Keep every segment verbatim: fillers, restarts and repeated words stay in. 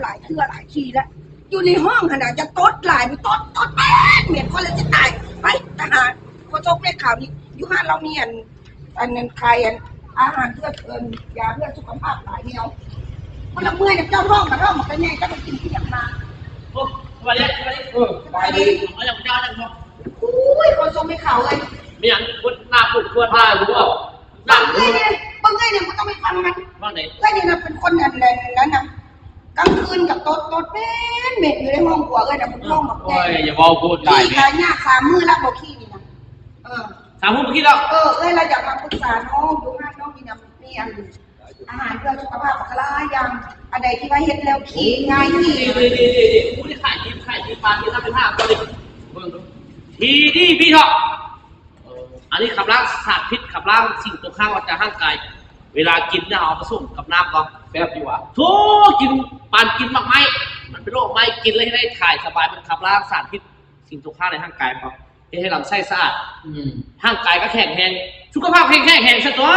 หลายเทื่อหลายทีแล้ว อยู่ในห้องหั่นน่ะจะตดหลาย มันตด ตดแม่นเหม็น คนเลยจะตาย ไป ทหาร ขอโทษแม่ข่าวนี้ อยู่ห้านเรามีอัน อันนั้นขายอัน อาหารเพื่อ เอิ่ม ยาเพื่อสุขภาพหลายแนว มันละเมื่อยนะ เจ้าท้องกับท้องมันก็แน่ เจ้าไปกินที่อย่างมา โอ้ สวัสดี สวัสดี เออ สบายดี เอาอย่างเจ้าจังบ่ อุ้ย ขอโทษแม่ข่าวเลย มีอย่างคนหน้าปวด ปวดหน้าหรือเปล่า บางเอ้ยเนี่ย บางเอ้ยเนี่ย มันต้องไปฟังมัน ว่าไง เอ้ยเนี่ยนะ เป็นคนอันนั้นนะ กลางคืนกับตด ตดเหม็นเหม็นอยู่ในห้องครัว เอ้ยนะ มันห้องแบบ โอ้ย อย่าเว้าพูดหลาย ขี้ขายาก สามมื้อละ บ่ขี้นี่นะ เออ สามมื้อบ่ขี้แล้ว เออ เอ้ย เราอยากมาปรึกษาน้อง ดูว่าน้องมีน้ำ มีอัน อาหารเพื่อสุขภาพหลายอย่าง อันใดที่ว่าเฮ็ดแล้วขี้ง่ายขี้ นี่ นี่ นี่ นี่ นี่ ผู้ที่ขายดี ขายดี ปานนี้ ถ้าเป็นห้าก็เลย เบิ่งดู ทีดีวีทอก เออ อันนี้ขับล้างสารพิษ ขับล้างสิ่งตกค้างออกจากร่างกาย เวลากินเนี่ยเอาผสมกับน้ำก่อน แซ่บอยู่หวะ โธ่ กิน ปานกินหมากไม้ มันเป็นโรคไม้ กินแล้วให้ได้ถ่ายสบาย มันขับล้างสารพิษ สิ่งตกค้างในร่างกายก่อน เฮ็ดให้ลำไส้สะอาด อืม ร่างกายก็แข็งแรง สุขภาพแข็งแรง แข็งซะตัว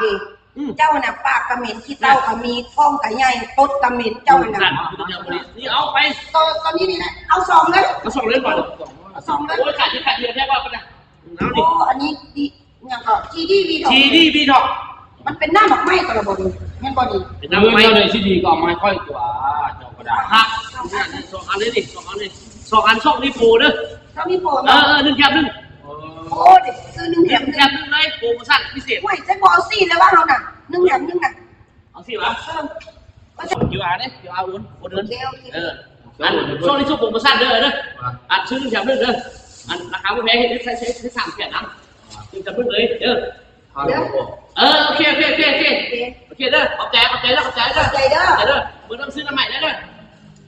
นี่ อืม เจ้าน่ะ ปากกะเหม็น ขี้เต้ากะมี ท้องกะใหญ่ ตดกะเหม็น เจ้าน่ะ นั่น นี่เอาไป ตอน ตอนนี้นี่นะ เอาสองเลย เอาสองเลยก่อน เอาสองเลย โอ้ย ขาดเยอะ ขาดเยอะแท้ว่าปะนะ เอาดิ โอ้ อันนี้ดี อย่างก็ ทีดีวีทอก ทีดีวีทอก มันเป็นน้ำดอกไม้ตัวละบ่นี่ แม่นบ่นี่ เป็นน้ำดอกไม้ เออ เจ้าเลยที่ดีก็เอามาให้ค่อยตัว เจ้าก็ได้ ฮะ สองอันเลยนี่ สองอันเลย สองอัน สองนี่โปรเด้อ สองนี่โปร เออ เนาะ เออ หนึ่งแถมหนึ่ง เออ โอ้ เดี๋ยวซื้อหนึ่งแถมหนึ่ง หนึ่งแถมหนึ่งเลย โปรโมชั่นพิเศษ โอ้ย ใช้โปรเอาสี่เลยว่าเราน่ะ หนึ่งแถมหนึ่งน่ะ เอาสี่วะ เออ คิวอาร์เนี่ย คิวอาร์โอน โอนเงิน โอเค โอเค เออ อัน ช่วงนี้ช่วงโปรโมชั่นเด้อ เด้อ อ่ะ อันซื้อหนึ่งแถมหนึ่งเด้อ อันราคาบ่แพง เฮ็ด ใช้ ใช้ ใช้สามแสนนะ หนึ่งแถมหนึ่งเลย เด้อ เดี๋ยว เออ โอเค โอเค โอเค โอเค โอเค โอเคเด้อ ขอบใจ ขอบใจเด้อ ขอบใจเด้อ ขอบใจเด้อ ขอบใจเด้อ มื้อหน้าซื้อน้ำใหม่ได้เด้อ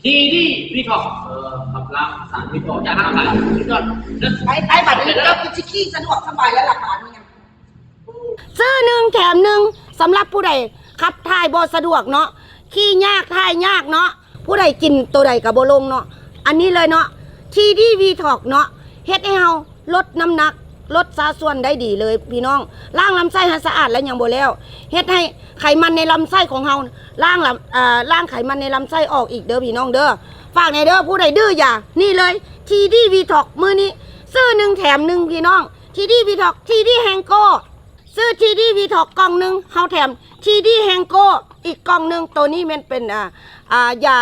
ทีดีวีทอก เออ ขับล้างสารพิษออกจากร่างกาย สุดยอดเด้อ ไป ไป บัดนี้เจ้าคือสิขี้สะดวกสบายแล้วล่ะ บาดนี้นะ ซื้อหนึ่งแถมหนึ่ง สำหรับผู้ใดขับถ่ายบ่สะดวกเนาะ ขี้ยากถ่ายยากเนาะ ผู้ใดกินตัวใดก็บ่ลงเนาะ อันนี้เลยเนาะ ทีดีวีทอกเนาะ เฮ็ดให้เฮาลดน้ำหนัก ลดสัดส่วนได้ดีเลยพี่น้อง ล้างลำไส้ให้สะอาดแล้วยังบ่แล้ว เฮ็ดให้ไขมันในลำไส้ของเฮา ล้างลำ อ่า ล้างไขมันในลำไส้ออกอีกเด้อพี่น้องเด้อ ฝากแหน่เด้อ ผู้ใดดื้อยา นี่เลย ทีดีวีทอก มื้อนี้ ซื้อหนึ่งแถมหนึ่งพี่น้อง ทีดีวีทอก ทีดีแฮงโก้ ซื้อทีดีวีทอกกล่องหนึ่ง เฮาแถมทีดีแฮงโก้อีกกล่องหนึ่ง ตัวนี้มันเป็น อ่า อ่า ยา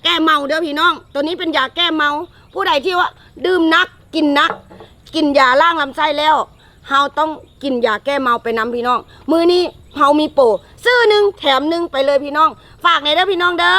แก้เมาเด้อพี่น้อง ตัวนี้เป็นยาแก้เมา ผู้ใดที่ว่าดื่มหนัก กินหนัก กินยาล้างลำไส้แล้ว เฮาต้องกินยาแก้เมาไปนำพี่น้อง มื้อนี้เฮามีโปร ซื้อหนึ่งแถมหนึ่งไปเลยพี่น้อง ฝากแหน่เด้อพี่น้องเด้อ